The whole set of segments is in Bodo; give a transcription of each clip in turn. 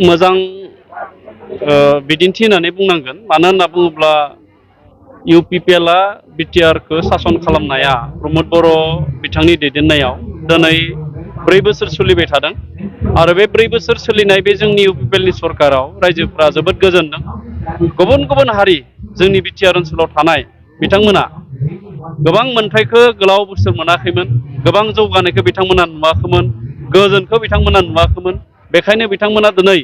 मोजां बिदिन्थि होननानै बुंनांगोन। मानो होनना बुङोब्ला इउपिपिएलआ बिटिआरखौ सासन खालामनाया प्रमद बर' बिथांनि दैदेननायाव दिनै 4 बोसोर सोलिबाय थादों आरो बे 4 बोसोर सोलिनाय बे जोंनि इउपिपिएलनि सरकाराव रायजोफ्रा जोबोद गोजोनदों। गुबुन गुबुन हारि जोंनि बिटिआर ओनसोलाव थानाय बिथांमोना गोबां मोनथायखौ गोलाव बोसोर मोनाखैमोन, गोबां जौगानायखौ बिथांमोना नुवाखैमोन, गोजोनखौ बिथांमोना नुवाखैमोन। बेखायनो बिथांमोना दिनै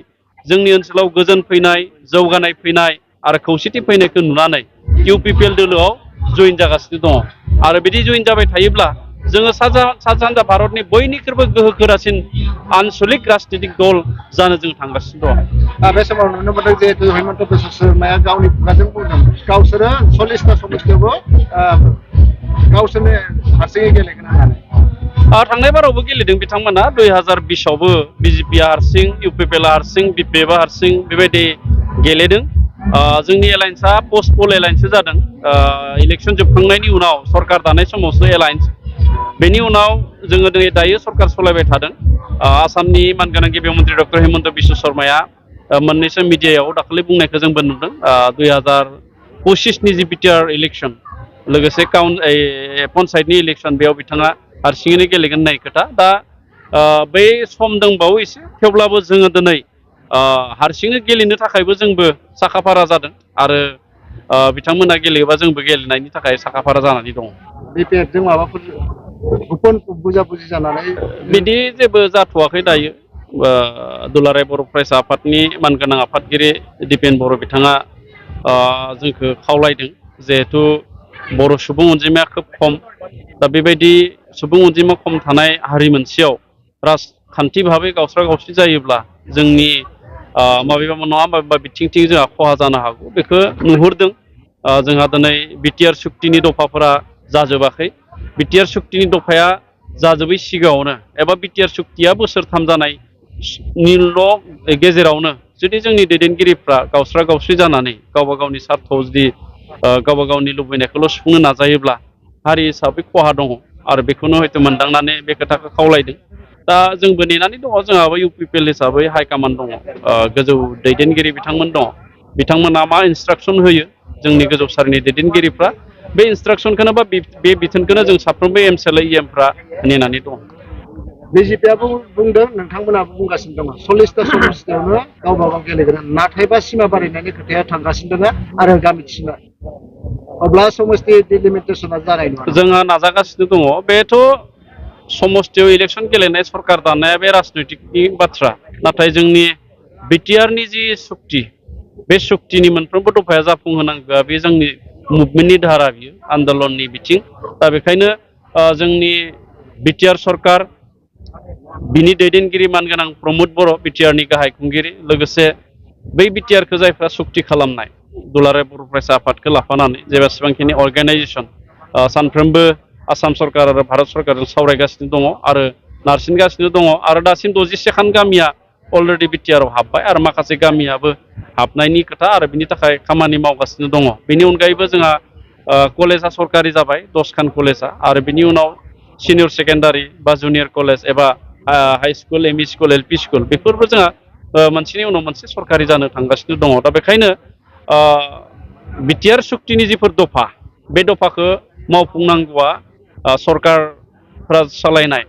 जोंनि ओनसोलाव गोजोन फैनाय, जौगानाय फैनाय आरो खौसेथि फैनायखौ नुनानै इउपिपिएल दोलोआव जइन जागासिनो दङ आरो बिदि जइन जाबाय थायोब्ला जोङो सा-सानजा भारतनि बयनिख्रुइबो गोहोगोरासिन आन्सलिक राजनितिक दल जानो जों थांगासिनो दं। बे समाव नुनो मोनदों जिहेतु हेमन्त बिश्व शर्माया गावनि खुगाजों बुंदों गावसोरो 40टा समस्तियावबो गावसोरनो हारसिङै गेलेगोन होननानै। थांनाय बारावबो गेलेदों बिथांमोना 2020आवबो बिजेपिआ हारसिं, इउपिपिएलआ हारसिं, बिपिएफआ हारसिं बेबायदि गेलेदों। जोंनि एलायन्सआ पस्ट पल एलायन्ससो जादों। इलेक्सन जोबखांनायनि उनाव सरकार दानाय समावसो एलायन्स। बेनि उनाव जोङो दायो सरकार सालायबाय थादों। आसामनि मानगोनां गिबि मन्थ्रि डक्टर हेमन्त बिश्व शर्माया मोननैसो मिडियायाव दाखालि बुंनायखौ जोंबो नुदों। 2025नि जि बिटिआर इलेक्सन लोगोसे पन्सायतनि इलेक्सन बेयाव बिथाङा हारसिङैनो गेलेगोन होननाय खोथा। दा बै सम दंबावो एसे, थेवब्लाबो जोङो दिनै हारसिङै गेलेनो थाखायबो जोंबो साखाफारा जादों आरो बिथांमोना गेलेयोबा जोंबो गेलेनायनि थाखाय साखाफारा जानानै दङ। बिपिएफजों माबाफोर गुबुन बुजा-बुजि जानानै बिदि जेबो जाथ'वाखै दायो। दुलाराय बर' फरायसा आफादनि मानगोनां आफादगिरि दिपेन बर' बिथाङा जोंखौ खावलायदों, जिहेथु बर' सुबुं अनजिमाया खोब खम। दा बेबायदि सुबुं अनजिमा खम थानाय हारि मोनसेयाव राजखान्थि भाबै गावस्रा-गावस्रि जायोब्ला जोंनि माबेबा नङा माबेबा बिथिंथिं जोंहा खहा जानो हागौ, बेखौ नुहुरदों। जोंहा दिनै बिटिआर सुक्तिनि दफाफोरा जाजोबाखै। बिटिआर सुक्तिनि दफाया जाजोबै सिगाङावनो एबा बिटिआर सुक्तिया बोसोरथाम जानायनिल' गेजेरावनो जुदि जोंनि दैदेनगिरिफ्रा गावस्रा-गावस्रि जानानै गावबा गावनि सार्थआव जुदि गावबा गावनि लुबैनायखौल' सुफुंनो नाजायोब्ला हारि हिसाबै खहा दङ आरो बेखौनो हयथ' मोनदांनानै बे खोथाखौ खावलायदों। दा जोंबो नेनानै दङ। जोंहाबो इउपिपिएल हिसाबै हाइकामान्ड दङ, गोजौ दैदेनगिरि बिथांमोन दङ। बिथांमोना मा इन्सट्राक्सन होयो जोंनि गोजौ सारिनि दैदेनगिरिफ्रा, बे इन्सट्राक्सनखौनो बा बे बिथोनखौनो जों साफ्रोमबो एमसिएलए इएमफ्रा नेनानै दं। बिजेपिआबो बुंदों, नोंथांमोनाबो बुंगासिनो दङ 40टा समस्तियावनो गावबा गाव गेलेगोन, नाथायबा सिमा बारायनायनि खोथाया थांगासिनो दङ आरो गामि थिसननाय। अब्ला समस्ति डिलिमिटेसना जानाय नङा। जोंहा नाजागासिनो दङ। बेथ' समस्तियाव इलेक्सन गेलेनाय सरकार दानाया बे राजनैतिकनि बाथ्रा, नाथाय जोंनि बिटिआरनि जि सुक्ति, बे सुक्तिनि मोनफ्रोमबो दफाया जाफुंहोनांगौआ बे जोंनि मुभमेन्टनि धारा, बियो आन्दलननि बिथिं। दा बेखायनो जोंनि बिटिआर सरकार, बिनि दैदेनगिरि मानगोनां प्रमद बर' बिटिआरनि गाहाय खुंगिरि, लोगोसे बै बिटिआरखौ जायफ्रा सुक्ति खालामनाय दुलाराय बर' फरायसा आफादखौ लाफानानै जेसेबांखिनि अर्गेनाइजेसन सानफ्रोमबो आसाम सरकार आरो भारत सरकारजों सावरायगासिनो दङ आरो नारसिनगासिनो दङ आरो दासिम 62खान गामिया अलरेडि बिटिआरआव हाबबाय आरो माखासे गामियाबो हाबनायनि खोथा आरो बिनि थाखाय खामानि मावगासिनो दङ। बेनि अनगायैबो जोंहा कलेजा सरकारि जाबाय 10खान कलेजा, आरो बिनि उनाव सिनियर सेकेन्डारि बा जुनियर कलेज एबा high school, ME school, LP school बेफोरबो जोंहा मोनसेनि उनाव मोनसे सरकारि जानो थांगासिनो दङ। दा बेखायनो बिटिआर सुक्तिनि जिफोर दफा, बे दफाखौ मावफुंनांगौआ सरकारफ्रा सालायनाय,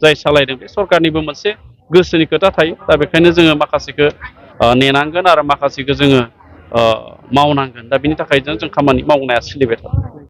जाय सालायदों बे सरकारनिबो मोनसे गोसोनि खोथा थायो। दा बेखायनो जोङो माखासेखौ नेनांगोन आरो माखासेखौ जोङो मावनांगोन। दा बिनि थाखाय जों खामानि मावनाया सोलिबाय थादों।